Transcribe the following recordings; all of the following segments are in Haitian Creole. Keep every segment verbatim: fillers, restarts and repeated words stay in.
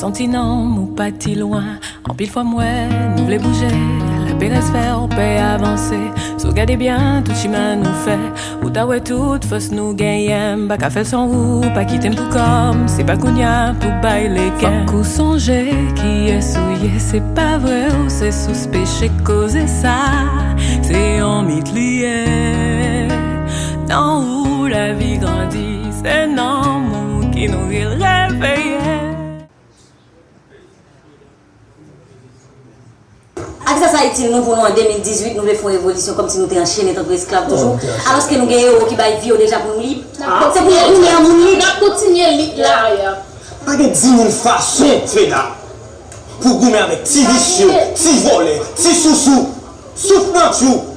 Santi nanm ou pati lwen. Anpil fwa m wè nou vle bouje, laperèz fè w pè avanse. Si w gade byen tout chimen nou fè, ou ta wè tout fòs nou genyen. M pa ka fè l san ou, pa kite m pou kò m. Se pa kounye a pou bay leken. Fòk ou sonje kiyès ou ye. Se pa vre ou se sous peche, koze sa se yon mit li ye. Nan ou lavi grandi, se nanm ou ki nouri l reveye. Ak sa, sa itil nou pou nou an de mil dizuit, nou vle fè yon revolisyon kòmsi nou te anchene tankou esklav toujou, alòske nou gen ewo ki bay vi yo deja pou nou lib. Se pou nou goumen an moun lib. N ap kontinye lit la. Pa gen di mil fason, Freda, pou goumen avèk ti visye, ti vòlè, ti sousou. Souf nan tchou!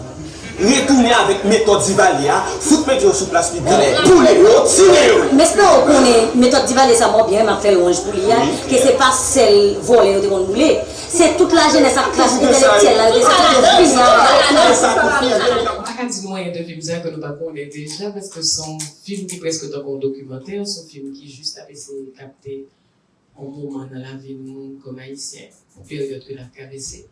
Retounen avèk metòd Divalye a, fout mete yo sou plas piblik, boule yo, tire yo! M espere w konnen metòd Divalye sa mò byen, m ap fè lwanj pou li a, ke se pa sèl vòlè yo te konn boule, se tout lajenès ak klas entèlektyèl la, yo te santi yo vini avèk. M pa ka di nou anyen de fim sa ke nou pa konnen deja, paske se yon fim ki prèske tankou yon dokimantè, se yon fim ki jis ap eseye kapte yon moman nan lavi nou kòm Ayisyen, yon peryòd ke n ap travèse,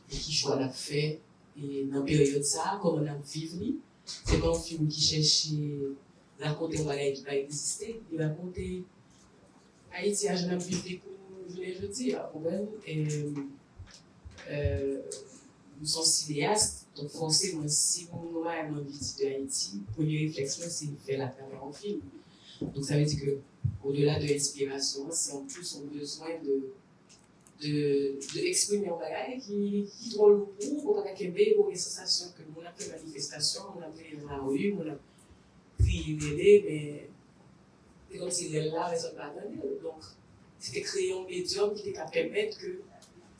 e ki chwa n ap fè, e nan peryòd sa a, kòman n ap viv li. Se pa yon fim ki chèche rakonte yon bagay ki pa egziste, li rakonte Ayiti a jan n ap viv li pou nou jounen jodi a, ou konprann? E, e, m se yon sineyas, donk fòseman, si m gen yon bagay m anvi di de Ayiti, premye reflèks mwen, se fè l atravè yon fim. Donk, sa vle di ke, odela de enspirasyon an, se an plis yon bezwen de, de, de eksprime yon bagay ki, ki twò lou pou ou, ou pa ka kenbe, ou gen sansasyon ke moun ap fè manifestasyon, moun ap rele nan lari, moun ap kriye, rele, men se kòmsi rèl la, pèsonn pa tande l. Donk, se te kreye yon medyòm ki te ka pèmèt ke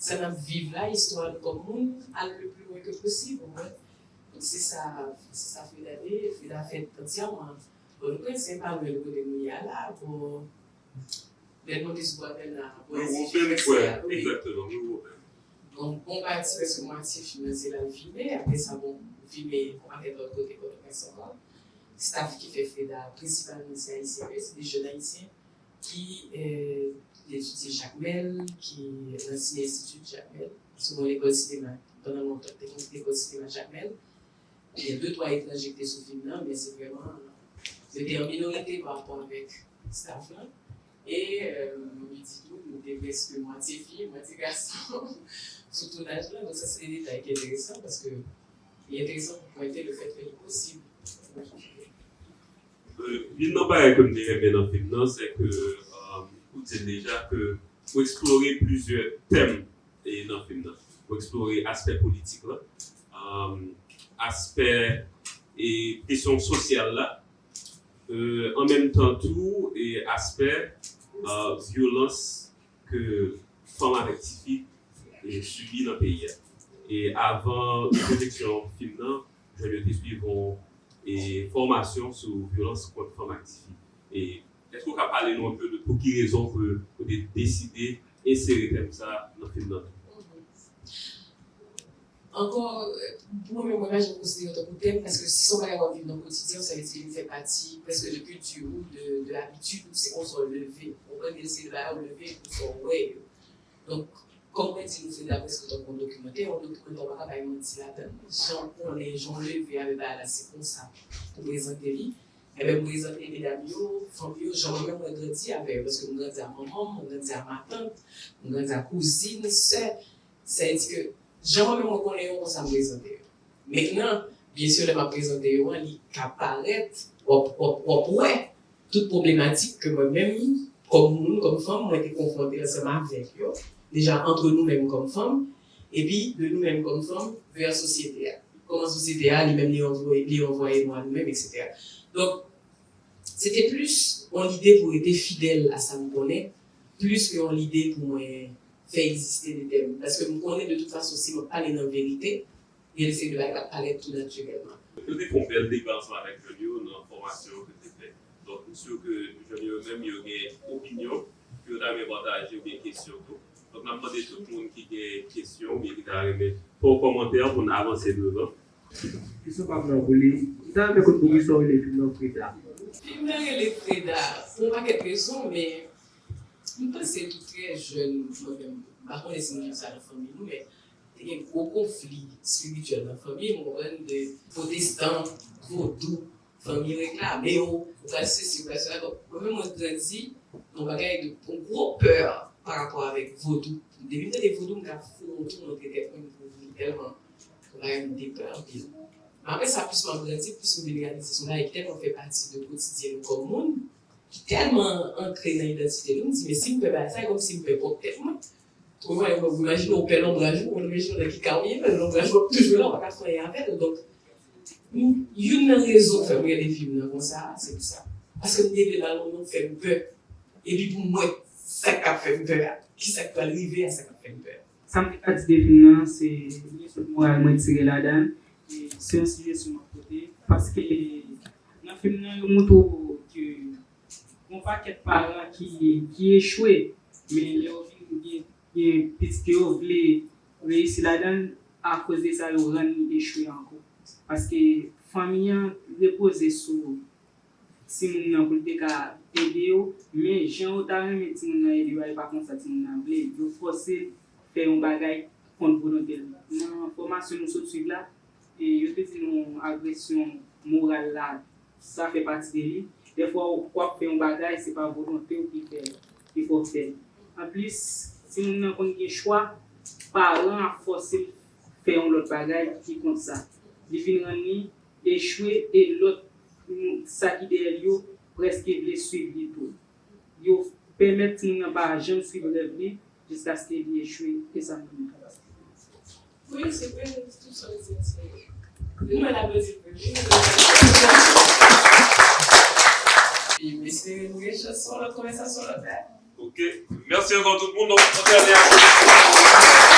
sa n ap viv la, istwa nou kòm moun, al le pli lwen ke posib, ou konprann? Donk, se sa, se sa Freda te ye. Freda fèt antyèman Pòtoprens, se pa lwen de kote nou ye a la, bò, lè n monte sou Bwavèn la, bò Enstiti Fransè a, wi. Egzakteman, wi, wi. Donk, bon pati, prèske mwatye fim nan se la l filme. Apre sa, bon, filme yon pakèt lòt kote Pòtoprens ankò. Staff ki fè Freda, prensipalman, se ayisyen yo ye, se de jèn ayisyen ki, euh, etidye Jakmèl, ki nan Sine Enstiti Jakmèl. Se yon lekòl sinema, pandan lontan, te gen lekòl sinema Jakmèl. Gen de twa etranje ki te sou fim nan, men se vrèman, yo te an minorite pa rapò avèk staff lan. E, euh, m anvi di tou, nou te prèske mwatye fi, mwatye gason sou tounaj lan. Donk, sa se de detay ki enteresan, paske li enteresan pou pwente le fèt ke li posib. Euh, youn nan bagay ke m te renmen nan fim nan, se ke, euh, ou di l deja ke ou eksplore plizyè tèm e nan fim nan. Ou eksplore aspè politik la, um, aspè e kesyon sosyal la, euh, an menm tan tou, e aspè, euh, vyolans ke fanm avèk tifi, e, sibi nan peyi a. E avan pwojeksyon fim nan, jèn yo te swiv yon, e, fòmasyon sou vyolans kont fanm ak tifi. E èske w ka pale nou anpe de pou ki rezon ke ou te deside ensere tèm sa a nan fim nan tou? Ankò, pou mwen menm, mwen pa janm konsidere l tankou tèm, paske si se yon bagay w ap viv nan kotidyen w, sa vle di ke li fè pati prèske de kilti ou, de, de abitid ou, se konsa w leve. Ou konprann? Se de bagay w leve, konsa w wè yo. Donk, kòm mwen di nou, se daprè sa tankou yon dokimantè, yon dokimantè w pa ka bay manti ladan l. Jan w konnen, jan w leve avèk bagay la, se konsa pou w prezante li. Enben, m prezante medam yo, fanm yo, jan mwen menm mwen grandi avè yo, paske m grandi a manman m, mwen grandi a matant, mwen grandi a kouzin, sè. Sa vle di ke jan mwen menm mwen konnen yo, konsa m prezante yo. Mentnan, byen si lè m ap prezante yo an, li ka parèt, w ap, w ap, w ap wè tout pwoblematik ke mwen menm, kòm moun, kòm fanm, mwen te konfwonte ansanm avèk yo, deja antre nou menm kòm fanm, epi de nou menm kòm fanm, vè sosyete a. Kòman sosyete a, li menm, li ranvwaye, li ranvwaye nou a nou menm, etsetera. Donk, se te plis yon lide pou rete fidèl a sa m konnen, plis ke yon lide pou mwen fè egziste de tèm. Paske m konnen de tout fason, si m ap pale nan verite, gen de seri de bagay k ap parèt tou natirèlman. Yo te fè yon bèl deba ansanm avèk jèn yo nan fòmasyon ke te fè. Donk, m si ke jèn yo menm, yo gen opinyon ke yo ta renmen pataje oubyen kesyon tou. Donk, n ap mande tout moun ki gen kesyon oubyen ki ta renmen fè yon kòmantè pou n avanse devan. Kesyon pa m nan pou li. M ta renmen konn poukisa w rele fim nan Freda. Fim nan rele Freda pou yon pakèt rezon, men M panse tou trè jèn, mwen menm, m pa konnen si m viv sa nan fanmi nou, men te gen gwo konfli espirityèl nan fanmi m, ou konprann, de pwotestan, vodou, fanmi reklame w, ou pral sesi, ou pral sela. Donk, mwen menm, mwen grandi nan bagay de, yon gwo pè pa rapò avèk vodou. Depi m tande vodou, m ka fou, tou mwen te tèt mwen, m tèlman yon bagay m te pè anpil. Men apre sa, plis m ap grandi, plis m vin reyalize se yon bagay ki tèlman fè pati de kotidyen nou kòm moun, ki tèlman antre nan idantite nou, m di, men si m pè bagay sa, e kòmsi m pè pwòp tèt mwen. Ou wè, ou imajine ou pè lonbraj ou, ou imajine nan ki ka ou ye, men lonbraj ou ap toujou la, ou pa ka fè anyen avè l. Donk, m- youn nan rezon fè m rele fim nan konsa, se pou sa. Paske m te vle ba l yon non k fè m pè. Epi pou m wè sa k ap fè m pè a. Kisa k pral rive a sa k ap fè m pè a. Sa m te ka di de fim nan, se lesson moral mwen tire ladan l. E se yon sijesyon m ap pote. Paske nan fim nan, yo montre w ke yon pakèt paran ki, ki echwe, men lè yo vin gen, gen pitit yo, yo vle reyisi ladan l, akoz de sa, yo rann li echwe ankò. Paske fanmi an repoze sou timoun nan pou l te ka ede yo, men jan yo ta renmen timoun nan ede yo a, e pa konsa timoun nan vle. Yo fòse l fè yon bagay kont volonte l. Nan fòmasyon nou sot swiv la, e yo te di nou agresyon moral la, sa fè pati de li. Dèfwa w ap fè yon bagay, se pa volonte w ki fè, ki fè w fè l. Anplis, timoun nan konn gen chwa, paran an ap fòse l fè yon lòt bagay ki kont sa. Li vin rann li echwe e lòt moun, sa ki dèyè l yo, prèske vle swiv li tou. Yo pèmèt timoun nan pa janm swiv rèv li jiskaske li echwe, e sa m konnen. Wi, se vre, tout sa w di a se vre. Nou mèt aplodi l vre, wi. E m espere nou gen chans fè yon lòt konvèsasyon lòt lè. Ok. Mèsi ankò tout moun. Donk, on tèmine avèk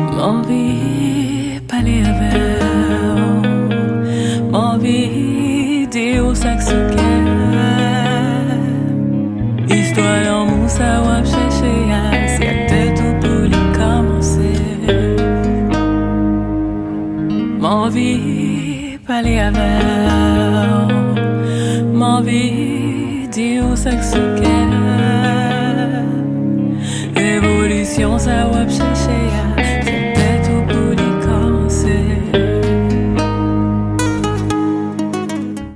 M anvi pale avè w. M anvi di w sa k sou kè. Istwa lanmou sa w ap chèche a, se ak tèt ou pou li kòmanse. M anvi pale avè w. M anvi di w sa k sou kè. Evolisyon sa w ap